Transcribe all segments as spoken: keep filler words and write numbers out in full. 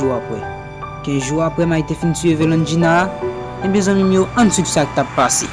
jou apre. Kenz jou apre Mike te fin tiye Velandjina a, ebyen zanmi m yo, ann swiv sa k t ap pase.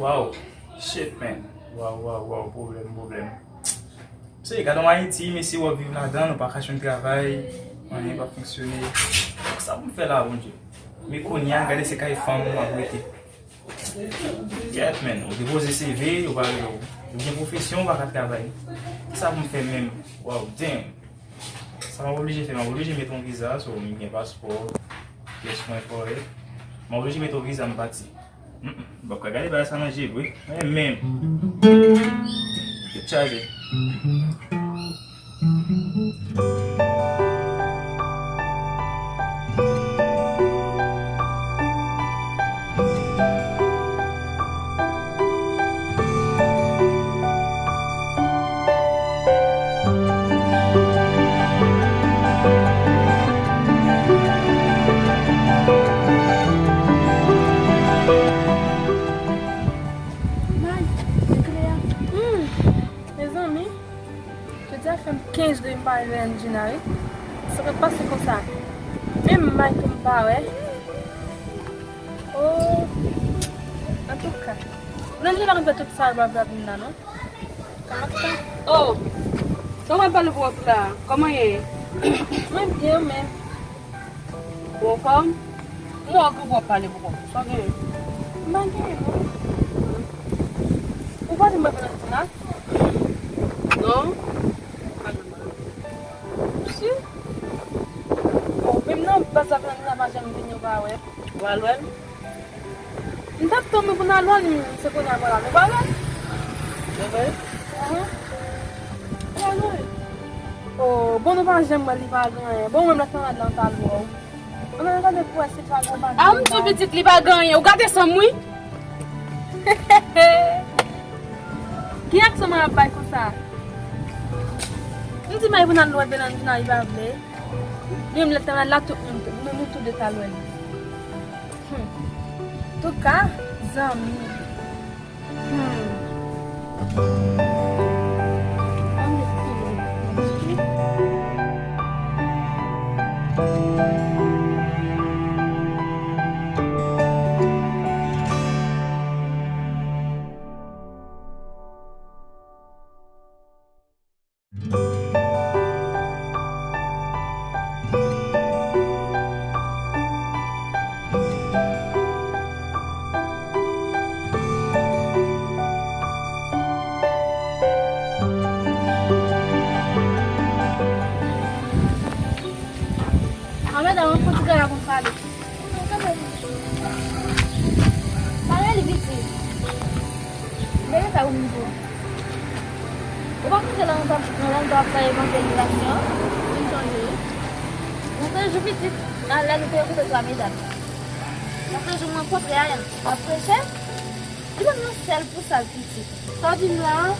Wow. Shit, man. Wow, wow, wow. Pwoblèm, pwoblèm. Se, gade ann Ayiti, mesye, w ap viv ladan, nou pa ka jwenn travay, anyen pa fonksyone. Sa pou m fè la, Bondye? Men kounye a, gade se kay fanm m ap rete. Yep, man, ou depoze C V, yo pa rele w. Ou gen pwofesyon, ou pa ka travay. Kisa pou m fè menm? Wow, damn. Sa m ap oblije fè, m ap oblije mete yon viza, so m gen paspò, pyès mwen korèk. M ap oblije mete yon viza, m pati. Mm, mm. Bon, gade bagay sa nan je, wi. Mwen menm. Tout chaje. May, se kle a. Hmm, mezanmi, jodi a fè m kenz jou m pa wè Anjina, wi. Sa k ap pase konsa? Menm May tou m pa wè. Oh, antouka, Anjina pa konn fè tout sa l ap vin la, non. Oh, sa w ap pale pou wòf la? Kòman ye? Mwen byen, men. Ou anfòm? M wè w gen pou w ap pale pou wòf. Sa w genyen? M pa genyen, non. Ou pa di m wè Valentina? Non. Si. Oh, menm nan baz la, Valentina pa janm vini, ou pa wè. Ou al wè l? M t ap tann nou pou n al wè l, se kounye a m wè l la, nou pa wè l? Se vre? Ahan. Pa wè l. Oh, bon, nou pa janm wè l, li pa gen anyen. Bon, menm lè kanmarad lan t al wè w. Ann al gade pou wè si pa gen bagay. A, m di w pitit li pa gen anyen. Ou gade san m, wi. Ki aksan mwen ap bay konsa? M di May pou n al wè Belandina, li pa vle. Li menm lè kanmarad la, tout moun, nou, nou tou de t al wè li. Hmm. Antouka, zanmi. Hmm. A medam, an fouti gade pou m pale. Pale li piti. Bebe sa ou vin pou. Ou pa sonje lè nou t ap, lè nou t ap fè evanjelisasyon? M sonje, wi. Nan de jou pitit, nan lè nou te okipe twa medam. Nan de jou mwen rankontre a, l ap preche. Li ban m yon sèl pou sa l pitit. Sa w di m la a?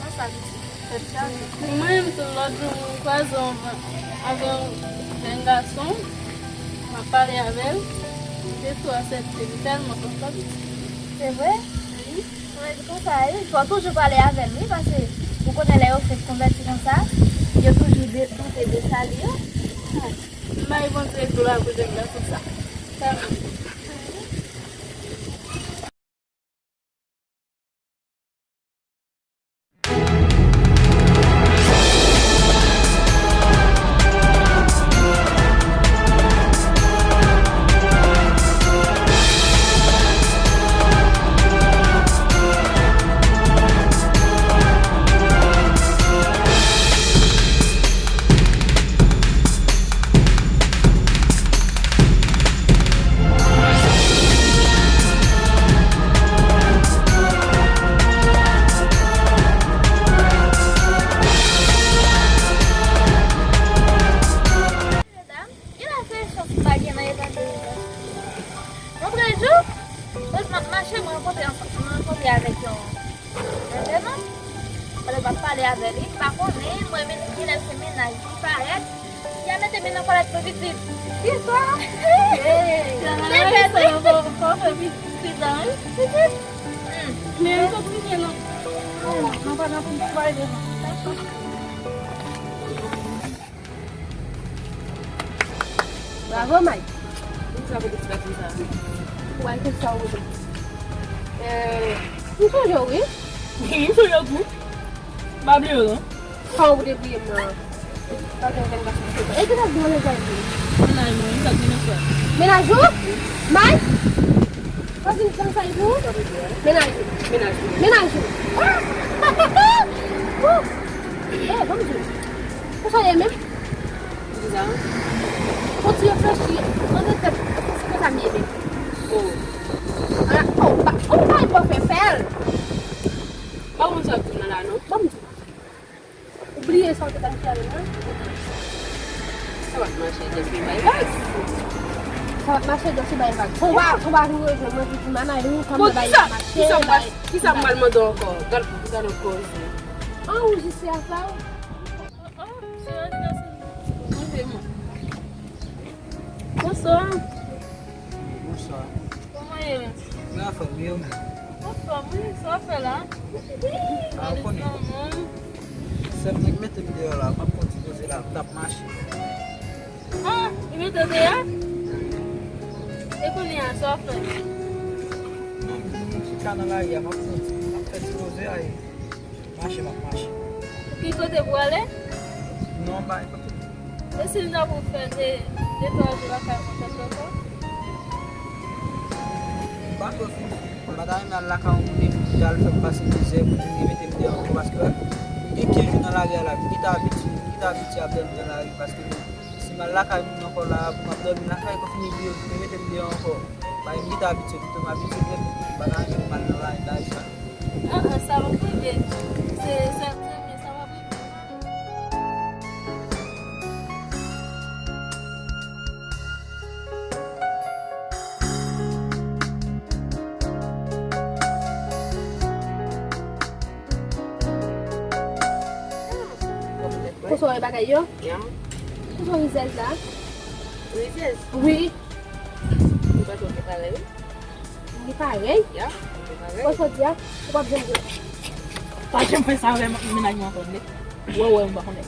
Sa sa pitit? Tèt chaje. Mwen menm tou lòt jou m kwaze yon, avè yon jèn gason, m ap pale avè l, li te tou aksepte, li tèlman kontan pitit. Se vre? Wi. Mwen di konsa wi, fò toujou pale avè l wi, paske ou konnen lè yo fenk konvèti konsa, yo toujou de, tante de sali yo. M bay Bondye glwa pou jèn gason sa. Tèlman. Che mwen rankontre ansanm, mwen rankontre avèk yon, yon jènòm. Alò, m ap pale avè li, m pa konnen, mwen menm genlè se mennaj li parèt. Y a mete men nan kòlèt mwen pitit. Kisa? Hey! Mwen fè sa, mwen fè pitit la, wi. Pitit? Hmm. Men m sot rive nan, nan, nan pa nan pou m travay devan. Bravo, Mike. Poukisa w mete ti batri sa? Ou al fè sa ou vle. Euh, m sonje w, wi. Wi, m sonje w tou. M pa bliye w, non. Kòman ou debriye m nan? Pa gen okenn gason ki fè sa. E ki sa k di mwen lè sa di? Mennaj mwen, wi, sa k di nan sa. Mennaj ou? Mike? Sa di nan sa di ou? Mennaj ou. Mennaj ou. Mennaj ou. Ouh! Eh, ban m di w. Ou sa ye menm? Kisa? Fò ti reflechi, mande tèt, èske se konsa m ye menm? Oh. Ala, oh, ba, oh, ba, ba, fè, fè l. Pa konn sa w ap di m nan la, non. Ban m di w. Ou bliye sa w te konn fè avè m nan? Sa p ap mache, just bay vag. Sa p ap mache, just bay vag. Fò w pa, fò w pa vin rejwenn mwen pou di m, Ana, ou kòman bay mache, kisa m pral, kisa m pral mande w ankò? Gad, gad yon koze. Anrejistre afè w. Oh, oh, se anivèsè. Manje mwen. Bonswa. Bonswa. Kòman ye? Mwen anfòm, wi, ou menm? Anfòm, wi, sa w fè la? A, ou konnen. Sèm nèg mete m deyò la, m ap pran ti poze la, m t ap mache. Ah, li mete w deyò? E kounye a, sa w fè? Non, m chita nan lari a, m ap pran ti, m ap fè ti poze a, e. Mache, m ap mache. Ki kote pou ale? Non, bay kote. E si n ta pou fè de, de twa jou lakay mwen, sa t ankò? M pa twò fin. M pa ta renmen al lakay yon moun epi pou ta al fè m pase mizè, pou vin mete m deyò ankò, paske m gen kenz jou nan lari a la, m gentan abitye, m gentan abitye ap dòmi nan lari, paske si m al lakay moun ankò la, pou m ap dòmi lakay, pou fini vye, pou yo mete m deyò ankò. Bay, m gentan abitye, pito m abitye nèt, m pa nan anyen pou m al nan lari bagay sa. Ah, ah, sa p ap rive. Se, se, se byen, sa p ap rive. Konsa w wè bagay yo? Ya. Konsa w rizèz la? Rizèz? Wi. Ou pa twò gen parèy, wi. Li parèy? Ya, li parèy. Konsa w di a, ou p ap janm gen. Pa janm fè sa avè mennaj mwen ankò, vle. Wè, wè, m pa konnen.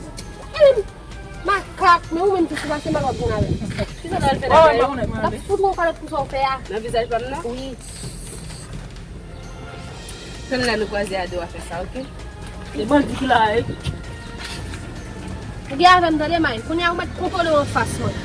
Makak, men ou menm tou sou pase mal w ap jwenn avè l. Kisa w al fè la? Wè, wè, m pa konnen, mwen. M ap fout ou yon kalòt pou sa w fè a. Nan vizaj pa m nan? Wi. Tann lè nou kwaze a de w a fè sa, oke? Se bandi ki la, e. Ou gen avè m, tande, May. Kounye a, ou mèt kontwole w anfas mwen.